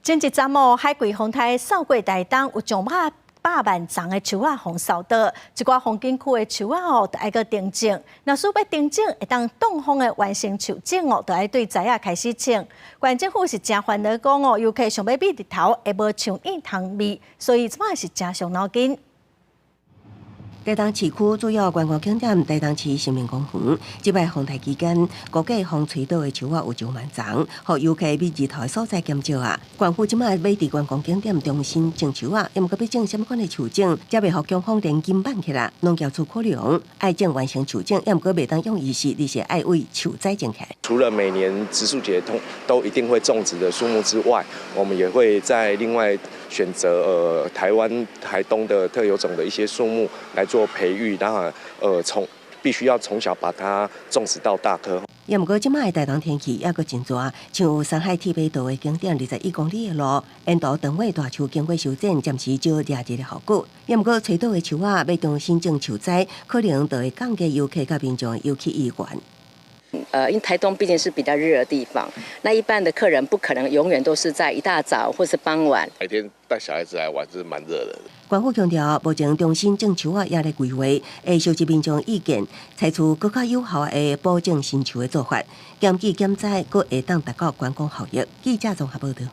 前一陣哦，海葵風台掃過台東，有上百百萬叢的樹仔予掃倒，一寡風景區的樹仔哦，著愛閣重種。若是欲重種會當擋風的原生樹種哦，著愛對知仔開始種。縣政府是誠煩惱講哦，遊客想欲覕日頭會無樹蔭通覕，所以這擺是誠傷腦筋。台東市區主要觀光景點台東市森林公園，這擺風台期間，估計予吹倒的樹仔有上萬叢，予遊客覕日頭的所在減少啊。縣府這擺欲佇觀光景點重新種樹仔，毋過欲種啥物款的樹種，才袂予強風連根挽起來。農業處考量愛種原生樹種，毋過袂當用伊時，而是愛為樹仔種起來。除了每年植樹節通都一定會種植的樹木之外，我們也會再另外選擇台灣台東的特有種的一些樹木來做培育，然後從必須要從小把它種植到大棵。也毋過，這擺的台東天氣猶閣真熱，像有山海鐵馬道的景點21公里的路，沿途長尾大樹經過修剪，暫時少掠日的效果。也毋過，吹倒的樹仔欲重新種樹栽，可能就會降低遊客佮民眾的遊去意願。因為台東畢竟是比較熱的地方，那一般的客人不可能永遠都是在一大早或是傍晚。白天帶小孩子來玩是蠻熱的。縣府強調，目前重新種樹仔也咧規劃，會收集民眾意見，採取閣較有效的補種新樹的做法，減季減災，閣會當達到觀光效益。記者綜合報道。